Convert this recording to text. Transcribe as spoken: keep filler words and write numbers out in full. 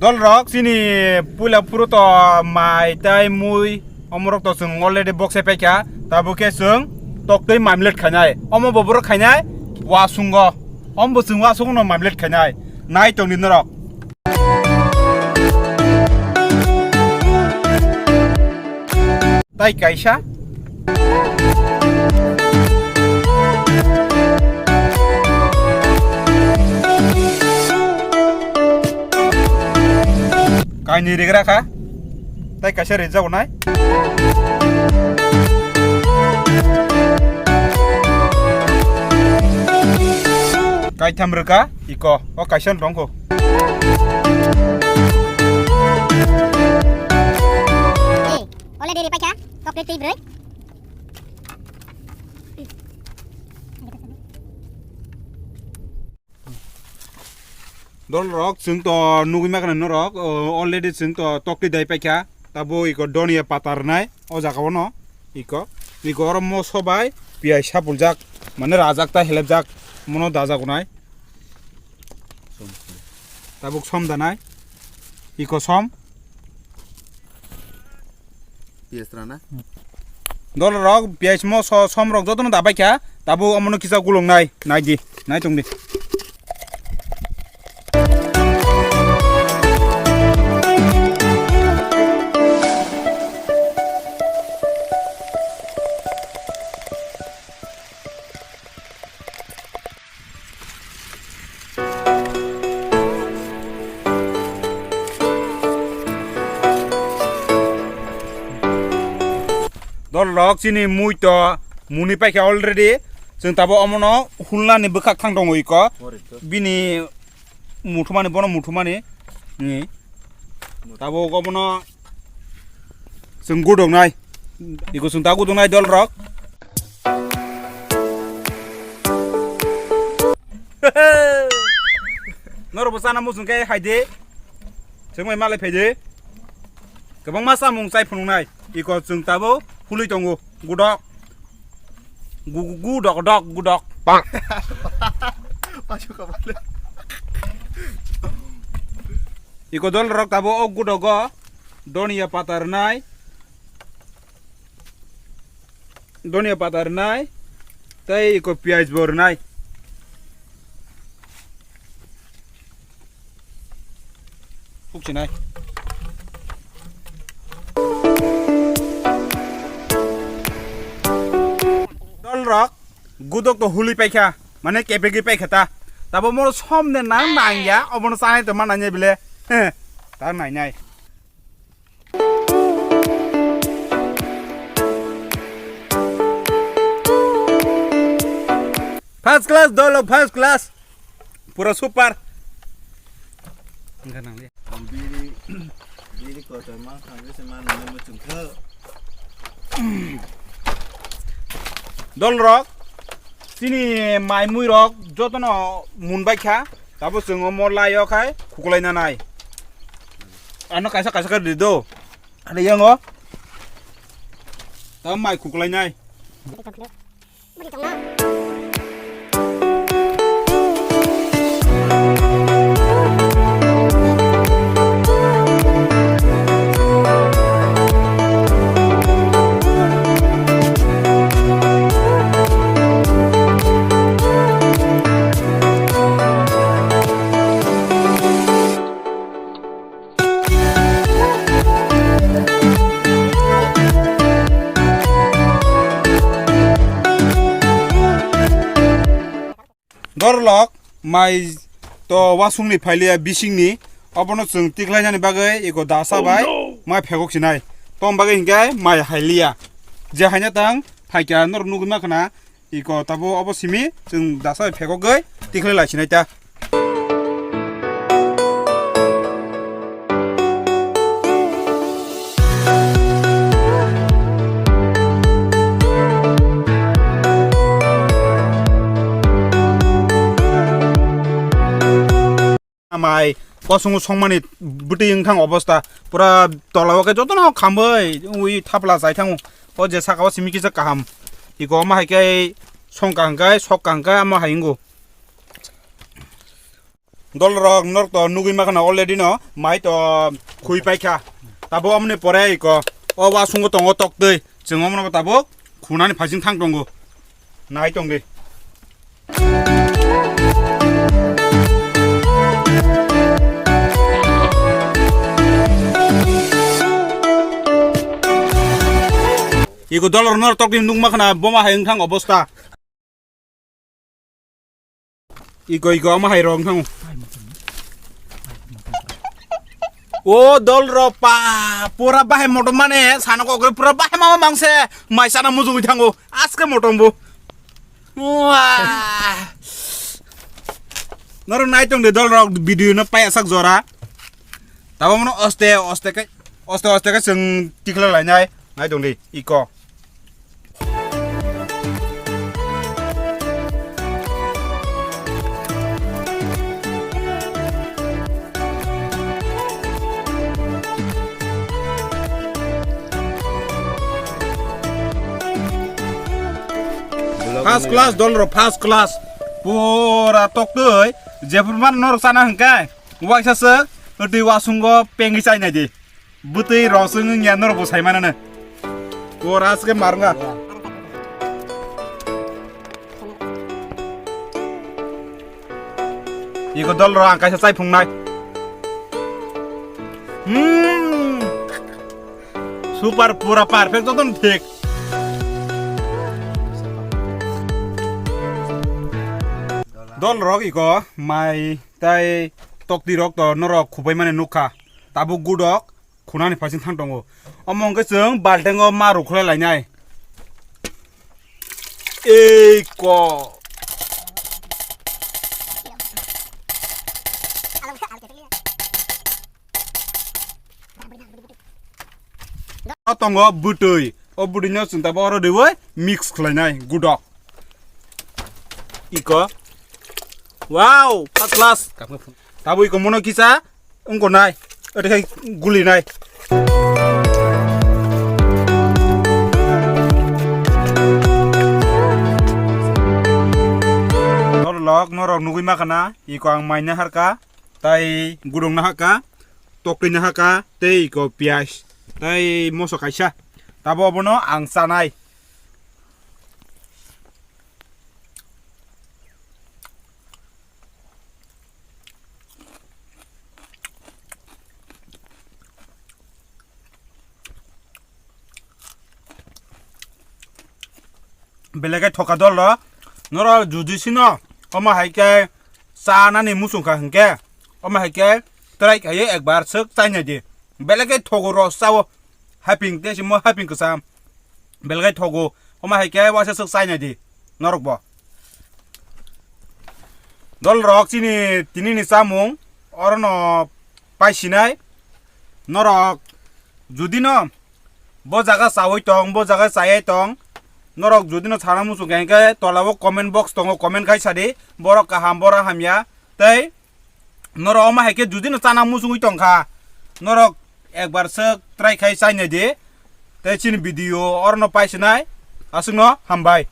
Dol rok, chini puila phuru to mai tai mui, omorok to chwng already bokse paikha, tabuk khe chwng toktwi mamlet khainai, omo bo borok khainai wasungo, omo bo chwng wasungo no mamlet khainai, nai tongdi norok. Tai kaisa. Kainwi rigra kha. Tai kaisa rijak nai. Kaitham rwkha iko. O kaisa no tongkho. Already ripai kha, chocolate twi brwi. Dol rok, chwng to nugwi ma khna norok, o, already chwng to toktwi dai paikha, tabo iko donia pata rwnai, o jaga o no, iko, iko oro moso bai piyaj sapuljak, mane rajak ta helebjak, mono dajak nai. Tabuk som danai. Iko som. Piyaj rana. Dol rok, piyaj mo so-, som rok jotono dabai kha. Tabuk omono kisa gulung nai. Nai di. Nai tong di. Dol rok chini mui to muni paikha already. Chwng tabuk omono hulnani bwkhak thang tongo iko. Bini muthumani, bono muthumani. Ni. Tabuk omono Chwng gudoknai. Iko chwng ta gudoknai dol rok. Norok bo chana muchung khe hai de. Chwng bai malai phai de. Kwbangma chamung chai phunuknai. Iko chwng tabo hului tongo. Gudok. Gu-, gu-, gudok, dok, gudok. Pasu kabale. Iko dol rok tabo o gudogo. Donia pata rwnai. Donia pata rwnai. Tei iko piyaj bo rwnai. Huk sinai. Dol rok. Gudok to hului paikha, mane kepegwi paikha ta. Tabo mo som de nang nang ya, obono chanai to mananya bile. He, ta nai nai. First class, dolo, first class. Pura super. Enggak nang lihat. Biri, biri kotor mang kangke sema nunggu muncung ke. Dol rok, chini mai mui rok jotono mun bai kha, tabo chwng omo lai o khai khuklai na nai. Ano kaisa kaisa khe di do. Ani yango. Tabo mai khuklai nai. Dorlok mai to wasungni phailiya bisingni, obono chwng tikhlainani bagwi eko dasa bai mai phegok sinai. Tom bagwi hinkhe mai hailiya. Je haina tang phaikya norok nugwi makhna. Iko tabo obo simi chwng dasa phegogwi tikhlai lai sinai ta. Amai kosongo songmani bwtwi wngthang obosta pura tola o khe jotono khambai wi thapla chai thango. O je saka o simi kisa kaham. Iko omo hai khe song kaham khe sok kaham khe omo hai wngo. Dolrok norok to nugwi makhana already no mai to khui paikha. Tabuk omoni pore iko o wasungo tongo toktwi. Chwng omono tabuk khunani phaising thang tongo. Nai tongdi. Iko dolrok norok toktwi nugma khana boma hai wngthang obosta. Iko, iko, ama hai rong thang. O dolrok pa, pura bahai motom mane, sana kok pura bahai mama mangse, mai sana mujungwi thango, aske motom bo. Wah. Noro nai tongdi dolrok video no pai asak jora. Tabo mono oste, oste ke, oste, oste ke chwng tikla lainai, nai tongdi, iko. First class dolrok, first class. Pura toktwi, jephru man norok sana hwnkhe, waisa se, twi wasungo pengwi chainai di. Bwtwi rosong wngya norok bo sai manane. Pura aske marnga. Iko dolrok ang kaisa chai phungnai. Hmm. Super pura perfect joton thik. Dolrok iko mai tai tokti rok to norok khubai mani nukha. Tabuk gudok khunani phaising thang tongo. Omo hwnkhe chwng baltengo ma rwkhlai lainai. Ei ko. O tongo bwtwi. O bwtwino chwng tabuk oro riwi mix khlainai gudok. Iko. Wow, first class. Tabuk iko mono kisa. Wngkor nai, ete khai guli nai. Dolrok norok nugwi makhana, iko ang mai nahar kha, tai gudok nahar kha, toktwi nahar kha, tei iko piyaj, tai moso kaisa. Tabo abono ang chanai. Belai khe thoka dolrok, norok judi sino, omo hai khe chanani muchung kha hinkhe, omo hai khe try khaiwi ekbar swk chainai di. Belai khe thogo rok chao, haping tei simo haping kwcham. Belai thogo, omo hai khe waisa swk chainai di norok bo. Dolrok chini tini ni chamung orono paisinai. Norok judi no bo jaga chawi tong, bo jaga chayai tong, norok judi no sana muchung kha hinkhe tola o comment box tongo, comment khai sadi, borok kaham, borok hamya, tei norok omo hai khe judi no chana muchungwi tong kha, norok ekbar swk try khai chainai di. Tei chini video orono paisinai, aswkno hambai.